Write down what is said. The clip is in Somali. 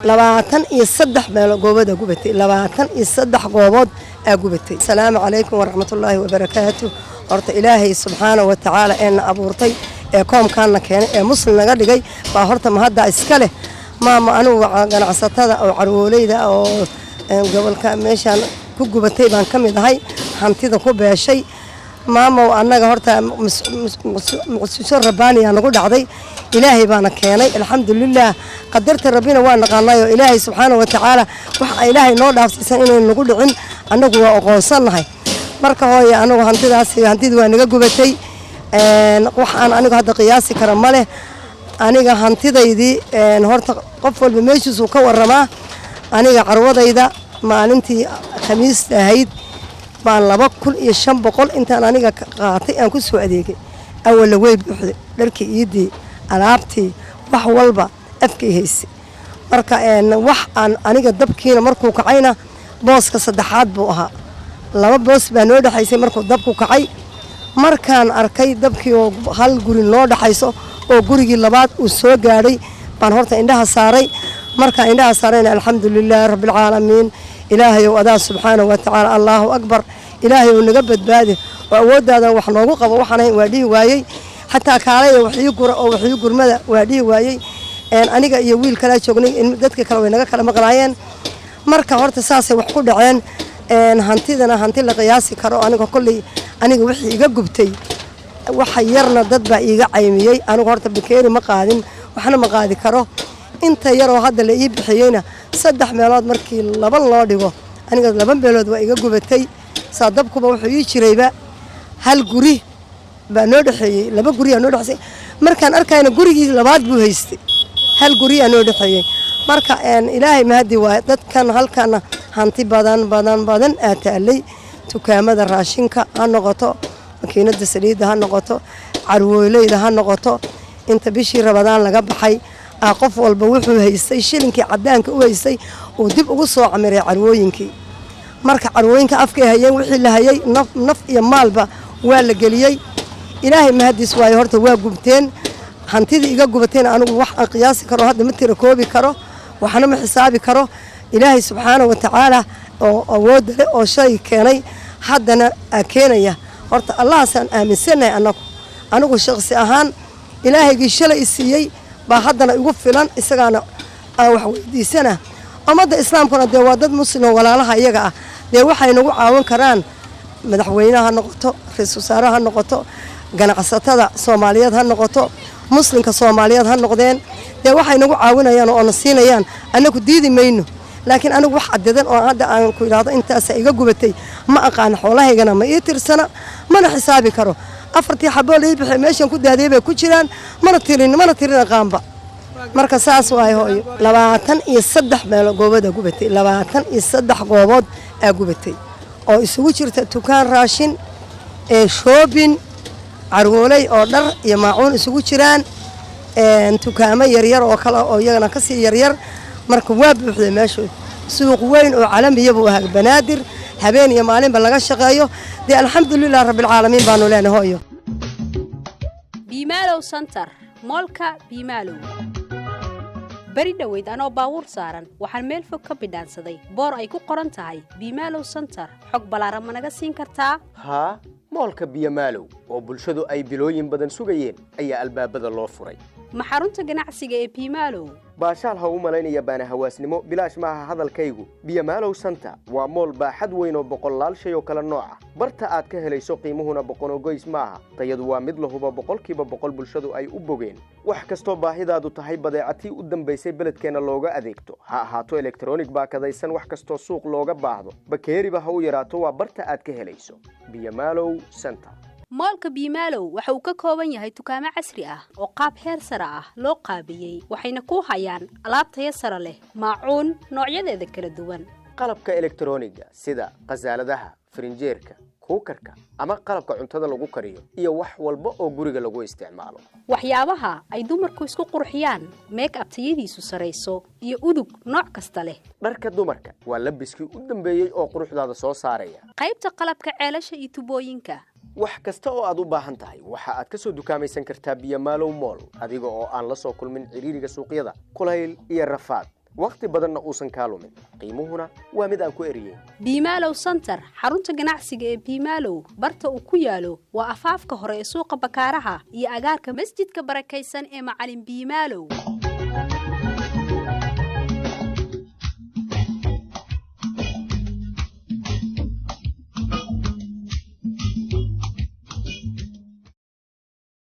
23 meelo goobada gubatay, 23 goobood aa gubatay. Asalaamu calaykum waraxmatullaahi wabarakaatu. Horta Ilaahay subxaana wa tacaala ee na abuurtay, ee koomkaana keenay, ee Muslim naga dhigay baa horta mahadda iska leh. Maama, anigu ganacsatada oo carwooleyda oo gobolka meeshaan ku gubatay baan ka mid ahay, hantida ku beeshay. Maamow, annaga horta mucjiso rabbaaniyaa nagu dhacday, Ilaahay baana keenay, alxamdulilah. Qadarta Rabbina waa naqaanayo. Ilaahay subxaana wa tacaala waxa Ilaahay noo dhaafsiisan inay nagu dhicin annagu waa oqoonsannahay. Marka hooye, anagu hantidaas, hantidii waa naga gubatay. Wax aan anigu hadda qiyaasi kara ma leh. Aniga hantidaydii horta qof walba meeshiisuu ka waramaa. Aniga carwadayda maalintii Khamiista ahayd baan 2500 intaan aniga qaatay aan ku soo adeegay. Awalla way buuxday, dharkii iidii, alaabtii, wax walba afkay haysay. Marka wax aan aniga dabkiina markuu kacayna booska saddexaad buu ahaa, laba boos baa noo dhexaysay markuu dabku kacay. Markaan arkay dabkii oo hal guri noo dhexayso oo gurigii labaad uu soo gaadhay baan horta indhaha saaray. Markaan indhaha saarayna, alxamdulilaahi rabbilcaalamiin, Ilaahayow adaa subxaana wa tacaala, Allaahu akbar, Ilaahayow naga badbaadi oo awoodaadan wax noogu qabo. Waxaan ahayn waa dhihi waayey, xataa kaalaya wax ii gura oo wax ii gurmada waa dhihi waayey. Aniga iyo wiil kalaa joognay, dadka kale way naga kala maqnaayeen. Marka horta saasay wax ku dhaceen. Hantidana hanti la qiyaasi karo aniga kolley, aniga wixii iga gubtay waxa yarna dad baa iiga caymiyey. Anigu horta bakeeri ma qaadin, waxna ma qaadi karo. Inta yaroo hadda la ii bixiyeyna saddex meelood markii laba loo dhigo, aniga laba meelood waa iga gubatay. Saa dabkuba wuxuu ii jirayba hal guri baa noo dhexeeyey, laba guriyaa noo dhexeysay. Markaan arkayna gurigii labaad buu haystay, hal guriyaa noo dhexeeyey. Marka Ilaahay mahadi waaye. Dadkan halkana hanti badan badan badan aa taalay, dukaamada raashinka ha noqoto, makiinada saliidda ha noqoto, carwooleyda ha noqoto. Inta bishii Rabadaan laga baxay aa qof walba wuxuu haystay, shilinkii cadaanka u haystay, uu dib ugu soo camiray carwooyinkii. Marka carwooyinka afkay hayeen, wixii la hayay naf iyo maalba waa la geliyey. Ilaahay mahadiis waayo. Horta waa gubteen. Hantidii iga gubatayna anigu wax aan qiyaasi karo hadda ma tira koobi karo, waxna ma xisaabi karo. Ilaahay subxaana wa tacaala oo awoodda leh oo shay keenay haddana aa keenaya, horta Allahaasaan aaminsanahay. Anagu, anigu shaqsi ahaan, Ilaahaygii shalay i siiyey baa haddana igu filan, isagaana aan wax weydiisana. Ummadda Islaamkuna dee waa dad Muslim walaalaha iyaga ah, dee waxay nagu caawin karaan, madaxweyneha ha noqoto, ra-iisul wasaare ha noqoto, ganacsatada Soomaaliyeed ha noqoto, Muslimka Soomaaliyeed ha noqdeen, dee waxay nagu caawinayaan oo na siinayaan annagu diidi mayno. Laakiin anigu wax cadidan oo hadda aan ku idhaahdo intaasa iga gubatay ma aqaan. Xoolahaygana ma ii tirsana, mana xisaabi karo. Afartii xaboo lai bixi meeshan ku daadiyay bay ku jiraan, mana tirin, mana tirin aqaanba. Marka saas waay hooyo. 23 meelo goobada gubatay, 23 goobood aa gubatay oo isugu jirta dukaan raashin ee shopping, carwooley oo dhar iyo maacuun isugu jiraan, dukaamo yaryar oo kale oo iyagana kasii yaryar. Marka waa buuxday meeshu. Suuq weyn oo calamiya buu ahaa Banaadir, habeen iyo maalinba laga shaqeeyo. Dee alxamdulilah rabbilcaalamiin baanu leenahay, hooyo. Biimaalow Center, mall-ka Biimaalow. Beri dhoweyd anoo baabuur saaran waxaan meel fog ka bidhaansaday boor ay ku qoran tahay Biimaalow Center. Xog ballaaran ma naga siin kartaa? Haa, mall-ka Biyomaalow oo bulshadu ay bilooyin badan sugayeen ayaa albaabada loo furay. Ma xarunta ganacsiga ee Biimaalow? Baashaal ha u malaynaya baana hawaasnimo, bilaash maaha hadalkaygu. Biyomaalow Center waa mall baaxad weyn oo boqollaal shay oo kale nooca barta aad ka helayso, qiimuhuna boqonogoys maaha. Tayadu waa mid la hubo, 100% bulshadu ay u bogeen. Wax kastoo baahidaadu tahay, badeecatii u dambaysay beledkeenna looga adeegto, ha ahaato elektronig baakadaysan, wax kastoo suuq looga baahdo, bakeeriba ha u yaraato, waa barta aad ka helayso Biyomaalow Center. Mall-ka Biimaalow waxa uu ka kooban yahay dukaamo casri ah oo qaab heer sare ah loo qaabiyey, waxayna ku hayaan alaab tayo sare leh, maacuun noocyadeeda kala duwan. Qalabka elektroniga sida khasaaladaha, farinjeerka, cooker-ka ama qalabka cuntada lagu kariyo iyo wax walba oo guriga lagu isticmaalo. Waxyaabaha ay dumarku isku qurxiyaan, make up tayadiisu sarayso iyo udug nooc kasta leh. Dharka dumarka waa labiskii u dambeeyey oo quruxdaada soo saaraya. Qaybta qalabka ceelasha iyo tubooyinka. Wax kasta oo aad u baahan tahay waxa aad ka soo dukaamaysan kartaa Biyomaalow Mall, adiga oo aan la soo kulmin ciriiriga suuqyada, kulayl iyo rafaad. Wakhti badanna uusan kaa lumin, qiimuhuna waa mid aan ku eriyeyn. Biimaalow Santar, xarunta ganacsiga ee Biimaalow, barta uu ku yaalo waa afaafka hore ee suuqa Bakaaraha iyo agaarka masjidka barakaysan ee Macalin Biimaalow.